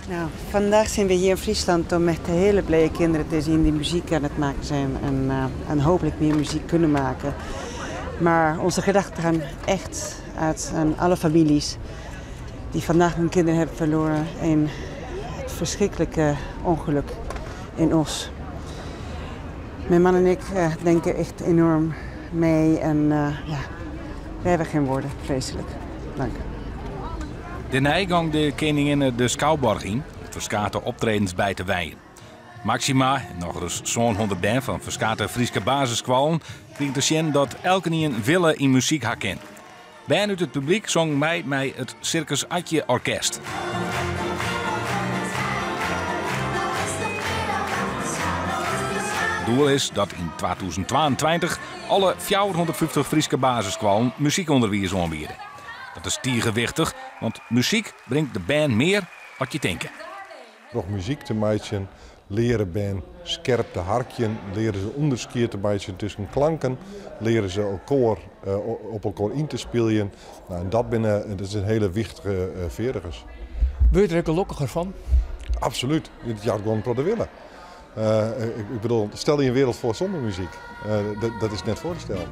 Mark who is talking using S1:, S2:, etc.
S1: Nou, vandaag zijn we hier in Friesland om met de hele blije kinderen te zien die muziek aan het maken zijn en, eh, en hopelijk meer muziek kunnen maken. Maar onze gedachten gaan echt uit aan alle families die vandaag hun kinderen hebben verloren in het verschrikkelijke ongeluk in Oss. Mijn man en ik eh, denken echt enorm mee en eh, ja, we hebben geen woorden. Vreselijk. Dank.
S2: Dêrnei gong de keninginne de skouboarch yn om ferskate optredens by te wenjen. Maxima en nochris 700 bern fan ferskate Fryske basisskoallen krigen te sjen dat elkenien wille yn muzyk ha kin. Bern út it publyk songen mei mei it Sirkus Atje Orkest. Doel is dat yn 2022 alle 450 Fryske basisskoallen muzykûnderwiis oanbiede. Dat is tige wichtich, want muzyk bringt de bern mear as je tinke.
S3: Troch muzyk te meitsjen leare bern skerp te harkjen, leare se ûnderskied te meitsjen tusken klanken, leare se elkoar op elkoar yn te spyljen. Nou, en dat binne, dat is in hiele wichtige feardigens.
S4: Wurd je der ek gelokkiger fan?
S3: Absolút. It jout gewoan in protte wille. Ik bedoel, stel je in wereld foar sûnder muzyk. Dat is net foar te stellen.